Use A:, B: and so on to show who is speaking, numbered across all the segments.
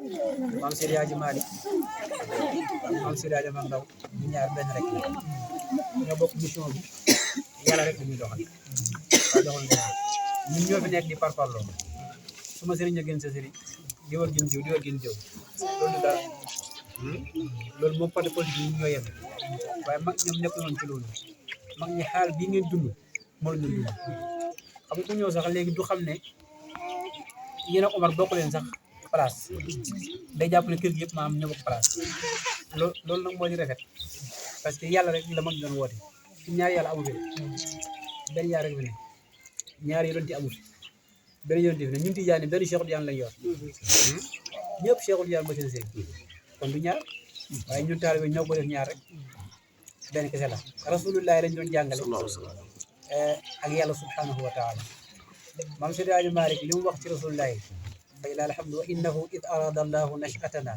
A: maam Seydi Hadji Malick maam Seydi Hadji Malick Ndaw ñu ñaar benn rek ñoo bokk mission bi yàlla rek dañuy doxal waaye doxal ñun ñoo fi nekk di parparloo suma sëriñ a gën sa sëriñ di war gën jiw di war gën jiw loolu dara loolu moom parti politique yi ñoo yem waaye mag ñoom nekk noonu ci loolu mag ñi xaal bii ngeen dund moo ñu dund xam nga ku ñëw sax léegi du xam ne yéen ak Omar bokk leen sax place day jàpp ne kër gi yëpp maam ñoo bokk place loolu nag moo di rafet parce que yàlla rek la mag doon woote ci ñaari yàlla amu fi benn yàlla rek fi ne ñaari yonent yi amu fi benn yonent fi ne ñun Tijaan benn Cheikhul Tijaan lañ yor ñëpp Cheikhul Tijaan ba seen sëriñ kon du ñaar waaye ñun taalibe ñoo ko def ñaar rek benn kese la rasulullah lañ doon jàngale ak yàlla subhanahu wa taala maam Seydi Hadji Malick li mu wax ci rasulullah fa ila alhamdu wa innahu id arada allahu nashatana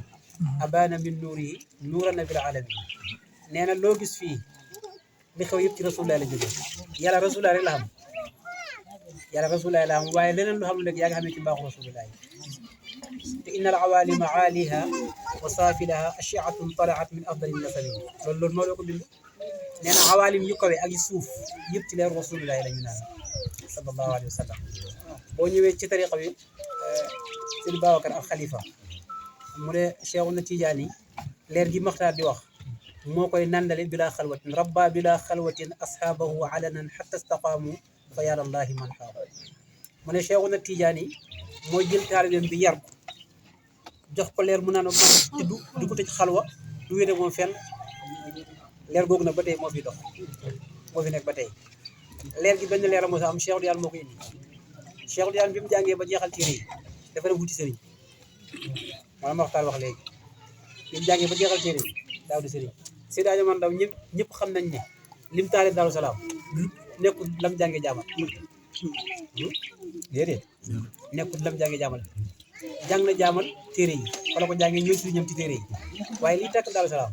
A: abana min nuurihi nuuran bil alamin nee na loo gis fii li xew yëpp ci rasulullah la jóge yàlla rasulullah rek la xam yàlla rasulullah la xam waaye leneen lu xam ne rek yaa nga xam ne ci mbaaxu rasulullah te inna al awalima aaliha wa saafilaha ashiatun talaat min afdali nasabi loolu moo doo ko bind nee na awalim yu kawe ak yu suuf yëpp ci leer rasulullah la ñu naan sallallahu alayhi wa sallam boo ñëwee ci tariqa bi Sëriñ Babacar al Khalifa mu ne Cheikh na Tijaani leer gi Maxtaar di wax moo koy nandale bila xalwatin rabba bila xalwatin ashaabahu alanan xatta staqaamu fa yàllallahi man xaaba mu ne Cheikh na Tijaani mooy jël taalibeem bi yar ko jox ko leer mu naan man te du ko tëj xalwa du wéete moom fenn leer googu nag ba tey moo fi dox moo fi nekk ba tey leer gi benn leer a moo sa am Cheikh Diane moo ko indi Cheikh Diane bi mu jàngee ba jeexal téere yi dafa dem wuti sëriñ maanaam waxtaan wax léegi bi mu jàngee ba jeexal téere yi daaw di sëriñ Seydi Hadji Malick Ndaw ñëpp xam nañ ne lim taale Daaru Salaam nekkul lam jàngee jaamal déedéet nekkul lam jàngee jaamal jàng na jaamal téere yi wala ko jàngee ñëw si ñëm ci téere yi waaye lii takk Daaru Salaam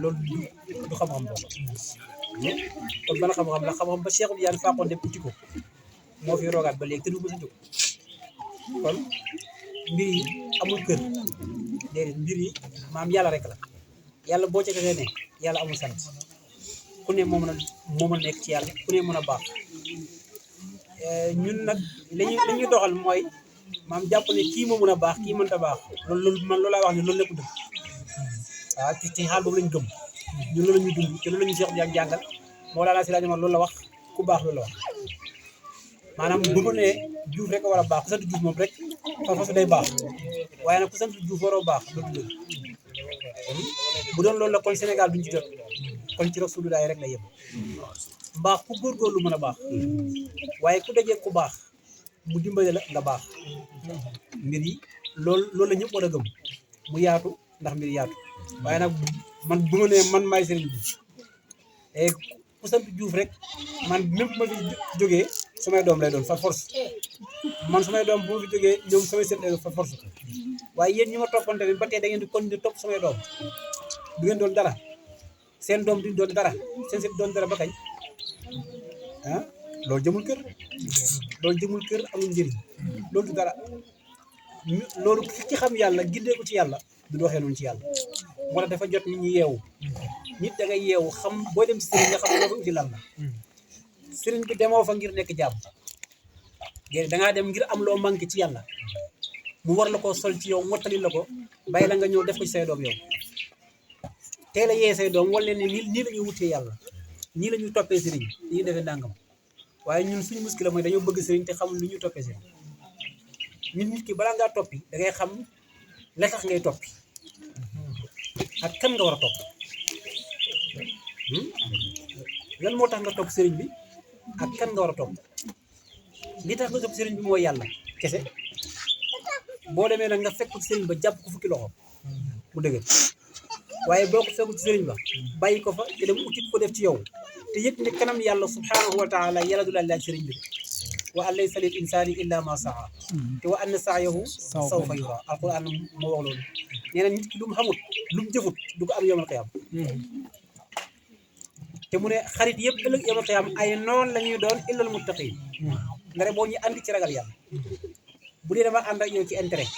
A: loolu du xam-xam boobu kon ban xam-xam la xam-xam ba Cheikh Diane faaxoon dem uti ko moo fi roogaat ba léegi te du mës a jóg kon mbir yi amul kër déedéet mbir yi maam yàlla rek la yàlla boo ca defee ne yàlla amul sant ku ne moo mën a nekk ci yàlla ku ne mën a baax ñun nag lañuy doxal mooy maam jàpp ne kii moo mën a baax kii mënta baax loolu man loolu laa wax ne loolu lépp dëgg waaw ci xaal boobu lañ gëm ñun loolu la ñuy dund te loolu la ñuy Cheikh Diane jàngal moo laa si rajo loolu la wax ku baax loolu la wax maanaam bu ma nee Diouf rek a war a baax ku sant Diouf moom rek fas day baax waaye nag ku sant Diouf waroo baax loolu dëgg bu doon loolu la kon Sénégal duñ ci jot kon ci Rasulullah rek la yem mbaax ku góorgóorlu mën a baax waaye ku dajee ku baax mu dimbale la nga baax mbir yi loolu la ñëpp war a gëm mu yaatu ndax mbir yaatu waaye nag man bu ma nee man maay Serigne bi et ku sant Diouf rek man même bu ma fi jógee samay doom lay doon fa force man samay doom bu ma fi jógee ñoom samay sët lay doon fa force waaye yéen ñi ma toppante ne ba tey da ngeen di continuer topp samay doom du ngeen doon dara seen doom duñ doon dara seen sët doon dara ba kañ ah loolu jëmul kër amul njëriñ loolu du dara loolu ci xam yàlla gindee ko ci yàlla du doxee noonu ci yàlla moo tax dafa jot nit ñi yeewu nit da ngay yeewu xam booy dem ci sëriñ nga xam ne loo fa uti lan la sëriñ bi demoo fa ngir nekk jàmm déedéet dangaa dem ngir am loo manqué ci yàlla mu war la koo sol ci yow mottali la ko bàyyi la nga ñëw def ko ci say doom yow teel a yee say doom wala ne nii la ñuy wutee yàlla nii la ñuy toppee sëriñ ñuy defee ndàngam waaye ñun suñu muskila mooy dañoo bëgg sëriñ te xamul lu ñuy toppee sëriñ nit ki balaa ngaa toppi da ngay xam la tax ngay toppi ak kan nga war a topp lan moo tax nga topp sëriñ bi ak kan nga war a topp li tax nga topp sëriñ bi mooy yàlla kese boo demee nag nga fekk ci sëriñ ba jàpp ko fukki loxo mu dëgër waaye boo ko fekku ci sëriñ ba bàyyi ko fa te dem uti ko def ci yow te yëg ne kanam yàlla subhanahu wa taala yàlla du la laaj sëriñ bi wa an laysa lil insani illa ma saa te wa anna sa'yahu sawfa yura alquran moo wax loolu nee na nit ki lu mu xamut lu mu jëfut du ko am yawmal qiyaam te mu ne xarit yëpp ëllëg yawmal qiyaam ay noon la ñuy doon illal muttaqin nga ne boo ñu andi ci ragal yàlla bu dee dama ànd ak yow ci intérêt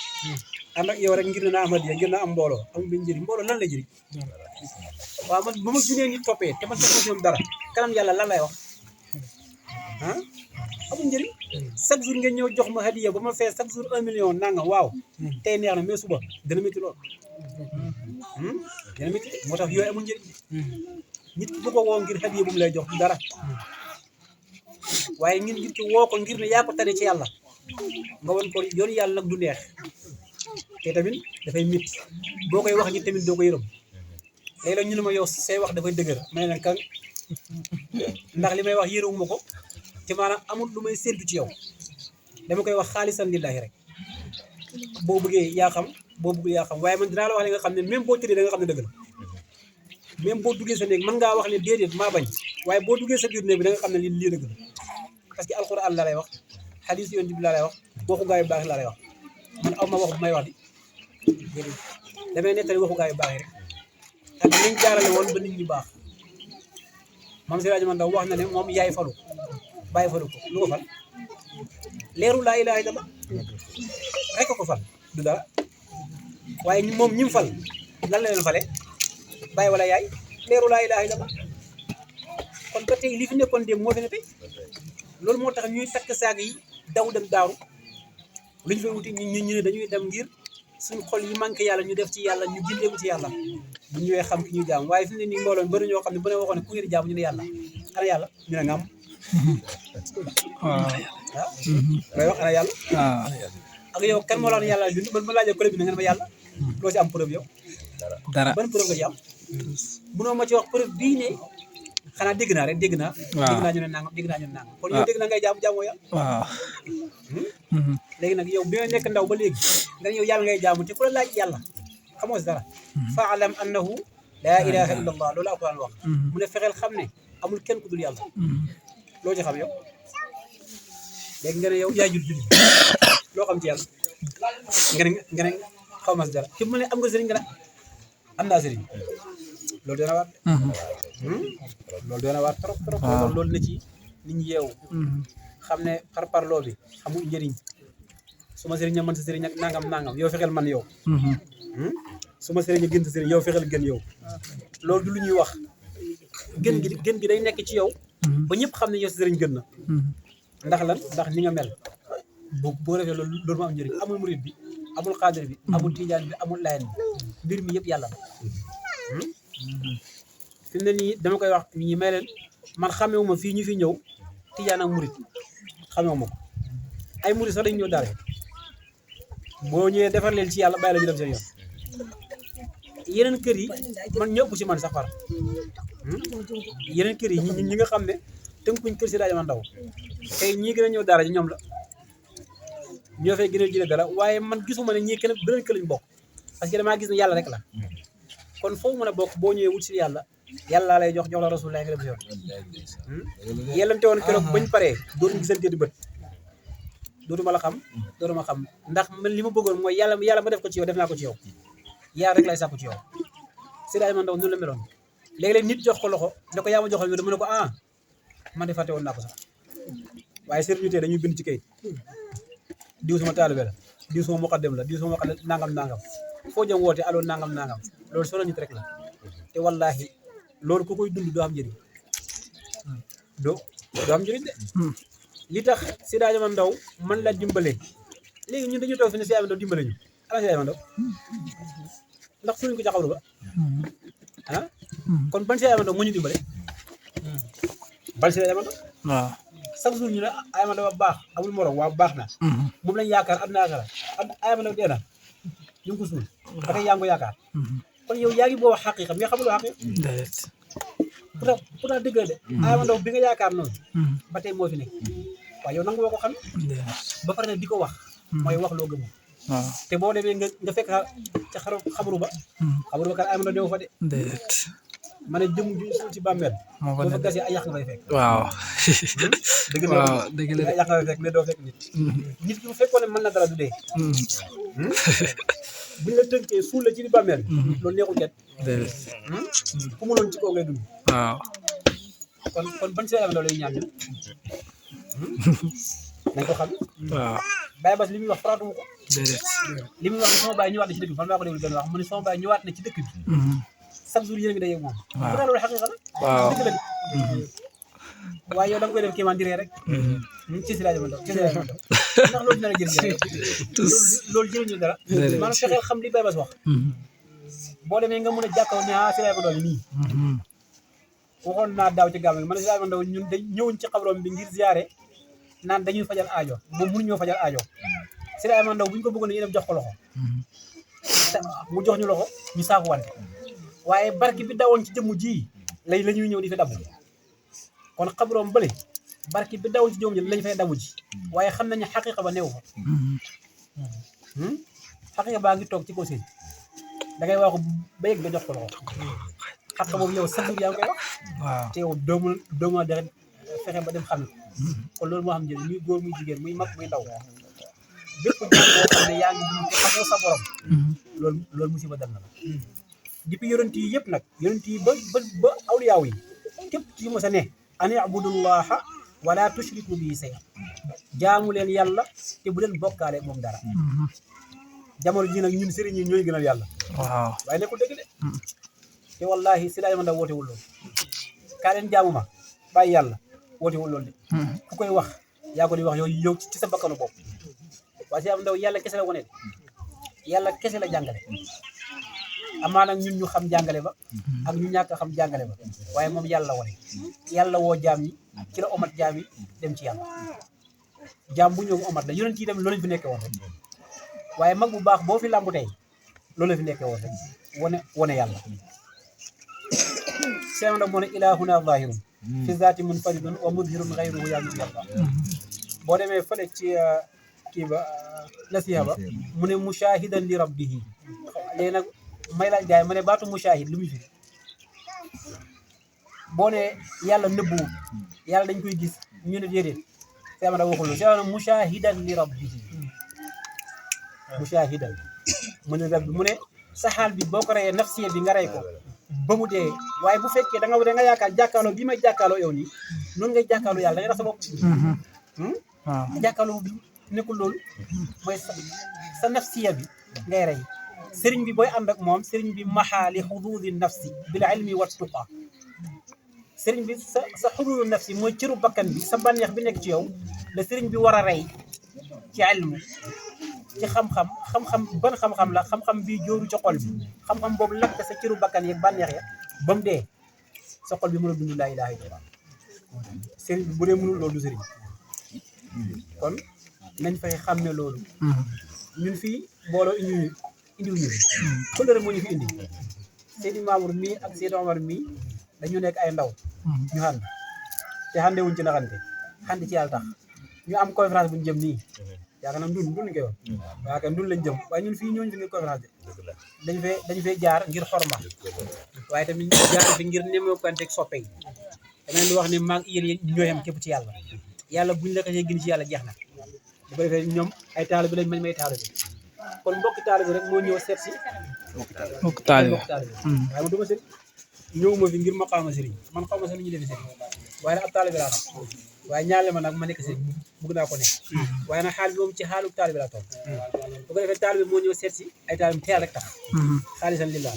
A: ànd ak yow rek ngir ne naa am hadiya ngir naa am mbooloo amul benn njëriñ mbooloo lan la jëriñ waaw man bu ma junee nit toppee te man defoo ñoom dara kanam yàlla lan lay wax ah amul njëriñ chaque jour ngeen ñëw jox ma hadiya ba ma fee chaque jour 1 million nangam waaw tey neex na mais suba dana métti lool dana métti moo tax yooyu amul njëriñ nit ki bu ko woo ngir hadiya bu mu lay jox dara waaye ngir nit ki woo ko ngir ne yaa ko tane ci yàlla nga won ko yoonu yàlla nag du neex te tamit dafay métti boo koy wax ñi tamit doo ko yërëm léeg-léeg ñu ne ma yow say wax dafay dëgër ma ne leen kan ndax li may wax yërëwuma ko te maanaam amul lu may séntu ci yow dama koy wax xaalisan lillahi rek boo bëggee yaa xam boo bëggul yaa xam waaye man dinaa la wax li nga xam ne même boo tëddee da nga xam ne dëgg la même boo duggee sa néeg mën ngaa wax ne déedéet maa bañ waaye boo duggee sa biir néeg bi da nga xam ne lii dëgg la parce que alxuraan la lay wax xadiis yoon bi la lay wax waxu gaa yu baax la lay wax man aw ma wax bu may wax di damay nettali waxu gaa yu baax yi rek ak nañ jaarale woon ba nit ñi baax Maam Seydi Hadji Malick Ndao wax na ne moom yaay falu bàyyi falu ko lu ko fal leeru laa ilaaha illallah rek ko fal du dara waaye moom ñi mu fal lan la leen fale bàyyi wala yaay leeru laa ilaaha illallah kon ba tey li fi nekkoon démb moo fi ne tey loolu moo tax ñuy takk saag yi daw dem daaru lu ñu fay wuti ñu ne dañuy dem ngir suñ xol yi manqué yàlla ñu def ci yàlla ñu gindeeku ci yàlla bu ñëwee xam ki ñuy jaam waaye fi mu ne nii mbooloo mi bëri ñoo xam ne bu ne waxoon ne ku ngeen di jaam ñu ne yàlla ana yàlla ñu ne ngam may wax ana yàlla ak yow kan moo la wax ne yàlla bind man ma laajee preuve bi na nga ne ma yàlla loo ci am preuve yow
B: dara
A: ban preuve nga ci am munoo ma ci wax preuve bii ne xanaa dégg naa rek dégg naa ñu ne nangam dégg naa ñu ne nangam kon yow dégg naa ngay jaamoo yàlla
B: waaw
A: léegi nag yow bi nga nekk ndaw ba léegi nga yow yàlla ngay jaamu te ku la laaj yàlla xamoo si dara fa'lam annahu laa ilaha illa allah loolu alquran wax mu ne fexeel xam ne amul kenn ku dul yàlla loo ci xam yow léegi nga ne yow yaay julli loo xam ci yàlla nga ne xaw ma si dara ki mu ne am nga sëriñ nga ne am naa sëriñ loolu dana waat loolu dana waat trop trop loolu na ci nit ñi yeewu xam ne parparloo bi amul njëriñ su ma sëriñ a mën sa sëriñ ak nangam yow fexeel man yow su ma sëriñ a gën sa sëriñ yow fexeel gën yow loolu du lu ñuy wax gën gi day nekk ci yow ba ñëpp xam ne yow sa sëriñ gën na ndax lan ndax ni nga mel boo defee loolu mu am njëriñ amul murid bi amul xaadir bi amul tijaan bi amul layen bi mbir mi yëpp yàlla la fi mu ne nii dama koy wax ñi may leen man xamewuma fii ñu fi ñëw tijaan ak murid xamewuma ko ay murid sax dañu ñëw daal boo ñëwee defar leen ci yàlla bàyyi la ñu dem seen yoon yeneen kër yi man ñëpp ci man sax far yeneen kër yi ñi nga xam ne tënkuñ kër si Seydi Hadji Malick Ndao tey ñii gën a ñëw daara ji ñoom la ñoo fay gën a jëlee dara waaye man gisuma ne ñii kenn beneen kër lañ bokk parce que damaa gis ne yàlla rek la kon foofu mën a bokk boo ñëwee wut si yàlla yàlla lay jox la rasulullah nga dem si yoon yellante woon keroog bañ paree dootuñu gisantee di bët dootuma la xam dootuma xam ndax man li ma bëggoon mooy yàlla ma def ko ci yow def naa ko ci yow yaa rek lay sàkku ci yow Seydi Hadji Malick Ndao noonu la meloon léeg-léeg nit jox ko loxo ne ko yaa ma joxal mi mu ne ko ah man de fàtte woon naa ko sax waaye sëriñ tey dañuy bind ci kayit diw sama taalibe la diw sama muqaddam la diw sama muqaddam nangam foo jëm woote allo nangam loolu solo nit rek la te wallahi loolu ku koy dund doo am njëriñ doo am njëriñ de li tax Seydi Hadji Malick Ndao man la dimbale léegi ñun dañuy toog fi ne Seydi Hadji Malick Ndao dimbale ñu ala Seydi Hadji Malick Ndao ndax suñu ko jaxawru ba ah kon ban Seydi Hadji Malick Ndao moo ñu dimbale ban Seydi Hadji Malick Ndao
B: waaw
A: chaque jour ñu ne Hadji Malick Ndao baax amul morom waaw baax na moom lañ yaakaar am na yaakaar Hadji Malick Ndao dee na ñu ngi ko suul ba tey yaa ngi ko yaakaar kon yow yaa ngi boo wax xaqiiqa mais xamuloo xaqiiqa pourtant dëgg la de Hadji Malick Ndao bi nga yaakaar noonu ba tey moo fi nekk waaye yow nangu woo ko xam ba pare nag di ko wax mooy wax loo gëmoo te boo demee nga fekk ca xabaru ba kan Hadji Malick Ndao ñëw fa de ma ne jëm ju suul ci bàmmeel boo fa gasee ay yàq nga fay fekk
B: waaw
A: dëgg la ay yàq nga fay fekk mais doo fekk nit ki bu fekkoon ne mën na dara du dee buñ la tënkee suul la ci di bàmmeel loolu neexul ket ku mu noon ci kaw ngay dund
B: waaw
A: kon ban Seydi Hadji Malick Ndao lay ñaan nañ ko xam.
B: waaw
A: Baye Bass li muy wax faraatu ko.
B: déedéet.
A: li muy wax ne sama baay ñëwaat na ci dëkk bi man maa ko déglu benn wax mu ne sama baay ñëwaat na ci dëkk bi. chaque jour yéen a ngi day yegg moom.
B: waaw
A: bu dee loolu xaqiqa la.
B: waaw
A: dëgg la de. waaye yow da nga koy def kéemaan diree rek. ci si rajo Mandaw ci si rajo Mandaw ndax loolu dina la jëriñ loolu jëriñu dara. maanaam fexeel xam li Baye Bass wax. boo demee nga mën a jàkkaw ne ah si rajo Mandaw nii. waxoon naa daaw ci gàmm gi man si rajo Mandaw ñun dañ ñëwuñ ci xabroom bi ngir ziare naan dañuy fajal aajo moom mënuñoo fajal aajo si rajo Mandaw bu ñu ko bëggoon yéen jox ko loxo. mu jox ñu loxo ñu saaku wante waaye barki bi dawoon ci jëmm ji lay la ñuy ñëw di fi dabu kon xabroom bële barki bi dawoon ci jëmm ji lañ fay dabu ji waaye xam nañu xaqiqa ba néew fa xaqiqa baa ngi toog ci kaw seen da ngay wax ba yëg nga jox ko loxo xaqiqa boobu yow sax yaa ngi koy wax
B: waaw
A: te yow doomu deret fexe ba dem xam ne kon loolu moo xam njëriñ muy góor muy jigéen muy mag muy ndaw bépp jàng boo xam ne yaa ngi dund te xamoo sa borom loolu musiba dal na la depuis yonent yi yëpp nag yonent yi ba awliyaaw yi képp ci mos a ne an ibudullaha wala tushriku bihi shay'an jaamu leen yàlla te bu leen bokkaale moom dara jamono ji nag ñun sëriñ yi ñooy gënal yàlla
B: waaw
A: waaye nekkul dëgg de te wallahi si daay man da wootewul loolu kaa leen jaamu ma bàyyi yàlla wootewul loolu de ku koy wax yaa ko di wax yow ci sa bakkanu bopp waaye si am ndaw yàlla kese la wone yàlla kese la jàngale amaa nag ñun ñu xam jàngale ba ak ñu ñàkk a xam jàngale ba waaye moom yàlla wone yàlla woo jaam yi ci la omat jaam yi dem ci yàlla jaam bu ñëw omat la yonent yi dem loolu lañ fi nekkee woon rek waaye mag bu baax boo fi làmbu tey loolu la fi nekkee woon rek wone yàlla seen ndaw moo ne ilaahuna zahirun fi zaati munfaridun wa mudhirun ghayruhu yàlla boo demee fële ci kii ba nasiha ba mu ne mushahidan li rabbihi léegi nag may laaj gaay ma ne baatu mushahid lu muy fi boo ne yàlla nëbbuwul yàlla dañ koy gis ñu ne déedéet seen ndaw waxul loolu seen mushahidan li rabbihi mushahidan mu ne rabbi mu ne sa xaal bi boo ko reyee nafsiya bi nga rey ko ba mu dee waaye bu fekkee da nga yaakaar jàkkaarloo bi may jàkkaarloo yow nii noonu ngay jàkkaarloo yàlla da ngay rax sa bopp jàkkaarloo bi nekkul loolu mooy sa nafsiya bi ngay rey sëriñ bi booy ànd ak moom sëriñ bi maxaali xuduudi nafsi bil ilmi wa tuqa sëriñ bi sa xuduudu nafsi mooy cëru bakkan bi sa bànneex bi nekk ci yow la sëriñ bi war a rey ci ilmu ci xam-xam ban xam-xam la xam-xam bi jóoru ci xol bi xam-xam boobu lakk sa cëru bakkan yeeg bànneex ya ba mu dee sa xol bi mën a dund laa ilaaha illallah sëriñ bi bu dee mënul loolu du sëriñ kon nañ fay xam ne loolu ñun fii mbooloo indiwuñu fi kóllëre moo ñu fi indi Seydi Mamour mii ak Seydi Omar mii dañu nekk ay ndaw ñu xànd te xàndewuñ ci naxante xànd ci yàlla tax ñu am conférence bu ñu jëm nii yaakaar naa ndun lañ koy wax waaw kay ndun lañ jëm waaye ñun fii ñooñu fi ngeen conférence de dañu fee jaar ngir xorma waaye tamit jaar fi ngir nemmeekanteeg soppe yi dama leen di wax ne maag yéen ñooy am képp ci yàlla buñ la xasee gën ci yàlla jeex na bu ko defee ñoom ay taalibe lañ may taalibe kon mbokki taalibe rek moo ñëw seet si
B: mbokk taalibe
A: waaye man du ma sëriñ ñëwuma fi ngir maqaama sëriñ man xaw ma sax li ñu defee sëriñ waaye nag ab taalibe laa xam waaye ñaale ma nag ma nekk sëriñ bëgg naa ko nekk waaye nag xaalis moom ci xaalu taalibe laa toll bu ko defee taalibe moo ñëw seet si ay taalibe teel rek tax xaalisan lillah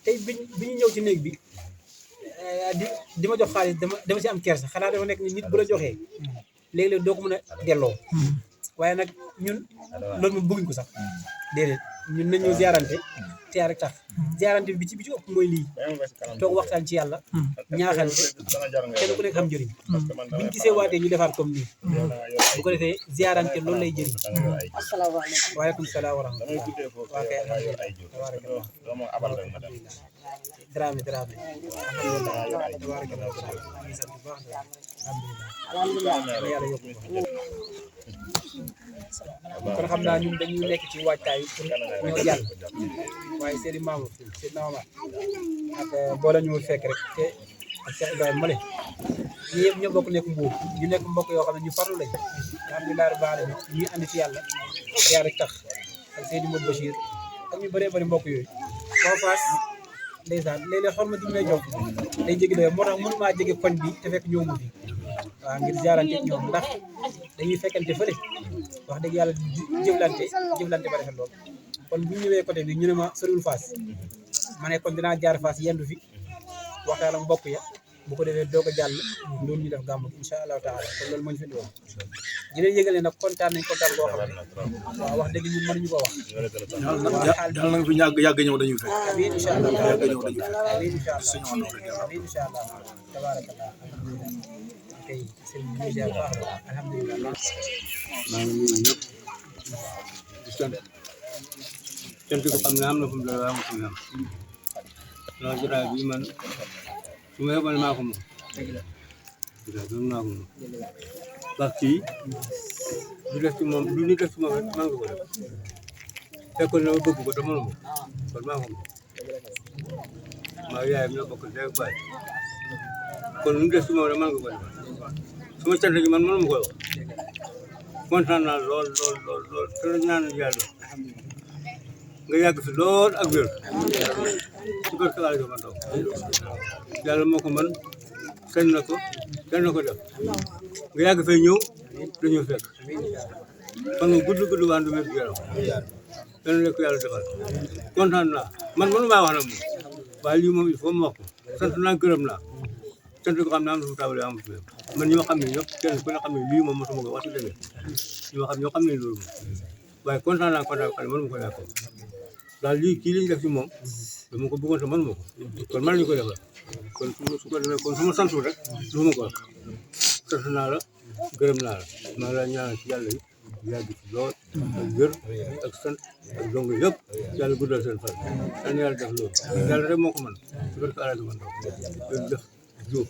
A: tey bi ñu ñëw ci néeg bi di ma jox xaalis dama si am kersa xanaa dafa nekk ni nit bu la joxee léeg-léeg doo ko mën a delloo waaye nag ñun loolu moom bëgguñ ko sax déedéet ñun nañ ñëw ziarante te rek tax ziarante bi ci ëpp mooy lii toog waxtaan ci yàlla ñaaxante kenn ku nekk xam njëriñ biñ gisee waatee ñu defaat comme nii bu ko defee ziarante loolu lay jëriñ asalaamaaleykum waaleykum salaam wa rahmatulah waa kay alhamdulilah Dramé alhamdulilah tabarakallah ngi sant bu baax alhamdulilah yàlla yokk kon xam naa ñun dañuy nekk ci waajtaay pour ñoo jàll waaye Seydi Mamour Seydi Mamour ak boo la ñu fekk rek te ak Cheikh Ibrahima Male ñi yëpp ñoo bokk nekk mbuur ñu nekk mbokk yoo xam ne ñu farlu lañ alhamdulilah rabbil alamin ñuy andi ci yàlla te rek tax ak Seydi Modou Bachir ak ñu bëree bëri mbokk yooyu boo faas ndeysaan léeg-léeg xol ma di may jox day jéggi doyo moo tax mënu maa jege koñ bi te fekk ñëw mu fi waaw ngir jaarante ñoom ndax dañuy fekkante fële wax dëgg yàlla jëflante ba rafet lool kon bu ñu ñëwee côté bi ñu ne ma soriwul Fass ma ne kon dinaa jaar Fass yendu fi waxtaan ak mbokk ya bu ko defee doog a jàll loolu ñu def gàmm incha allahu taala kon loolu moo ñu fi indi woon di leen yëgale nag kontaan nañ kontaan boo xam ne waaw wax dëgg ñun mënuñu ko wax.
C: yàlla na nga fi yàgg ñëw dañuy fekk.
A: amiin incha allah
C: yàgg ñëw dañuy fekk.
A: amiin incha allah amiin incha allah tabaarakallah alhamdulilah kay sëñ bi ñu jaar baax la alhamdulilah.
D: maa ngi nuyu ñëpp di sant ko xam ne am na fu mu doon am fu mu am loolu jotaay bi man su ma yóbbal maa ko moom jotaay bi maa ko moom parce que du def ci moom du ñu def ci moom rek maa ngi ko def fekkoon na ma bëgg ko te mënu ma kon maa ko moom maa yaayam ñoo bokk ndey ak baay kon lu ñu def ci moom rek maa ngi ko def su ma cant gi man mënu ma koy wax kontaan naa lool te la ñaan yàlla nga yàgg fi lool ak wér ci barke Aliou ma ndaw yàlla moo ko mën sañ na ko kenn na ko def nga yàgg fay ñëw dañoo fekk kon nga gudd waan du wér gu yaram kenn la ko yàlla defal kontaan naa man mënu maa wax na moom waaye lii moom il faut ma wax ko sant naa gërëm naa sant ko xam ne am na fu tawale am fu man ñoo xam ne ñëpp kenn ku ne xam ne lii moom mosuma ko wax dëgg ñoo xam ne loolu moom waaye kontaan naa kontaan ko mënu ma ko yàqoo daal lii kii li ñu def ci moom dama ko bëggoon te mënu ma ko kon mën nañu ko defal kon su ko defee kon su ma santul rek du ma ko wax sant naa la gërëm naa la maa la ñaanal ci yàlla yi yàgg ci lool ak wér ak sant ak dong yëpp yàlla guddal seen fan yal na yàlla def loolu yàlla rek moo ko mën su ko defee alal man daw loolu def jóob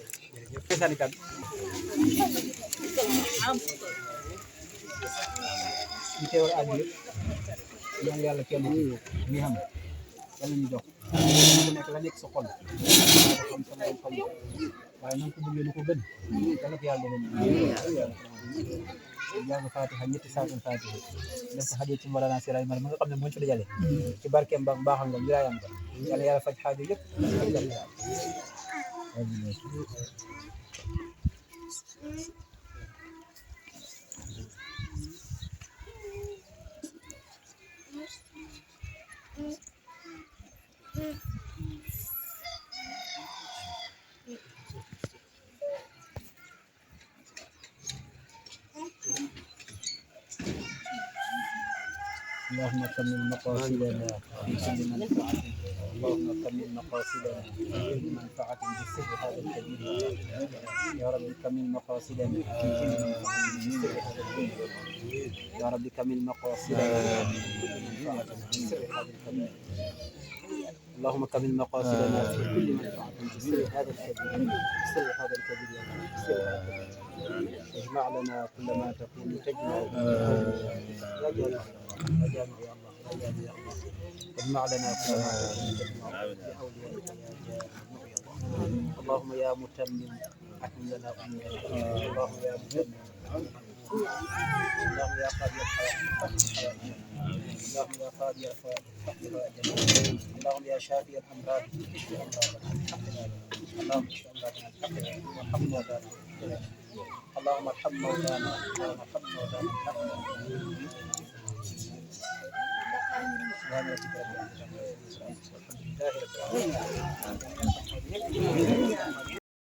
A: ñu teewal àgg yëpp ñaan yàlla kenn ñi xam yàlla ñu jox ku nekk la nekk sa xol xam sa moom xam waaye na nga ko bëggee lu ko gën yàlla ko yàlla defal jàng Fatiha ñetti saatul Fatiha def ko xajee ci Mawlana Siraay Mar ma nga xam ne moo ñu fi dajale ci barkeem ba mbaaxam nga wilaayam nga yàlla yàlla faj xaajo yëpp اللهم كمل مقاصدنا في كل منفعة اللهم كمل مقاصدنا في كل منفعة بسر هذا الكبير يا رب كمل مقاصدنا في كل منفعة بسر هذا الكبير يا رب كمل مقاصدنا في كل منفعة بسر هذا الكبير اللهم كمل مقاصدنا في كل منفعة بسر هذا الكبير بسر هذا الكبير يا رب بسر هذا الكبير اجمع لنا كل ما تكون تجمع يا جلال يا جامع يا الله يا جامع يا الله اجمع لنا كل ما تكون تجمع بأوليائك يا جامع يا الله اللهم يا متمم أكمل لنا أمورنا اللهم يا متمم اللهم يا قاضي الحوائج اللهم يا قاضي الحوائج اللهم يا شافي الأمراض اشف أمراضنا اللهم اشف أمراضنا وارحم موتانا اللهم ارحم موتانا اللهم ارحم موتانا سبحان ربك رب العزة عما يصفون والحمد لله رب العالمين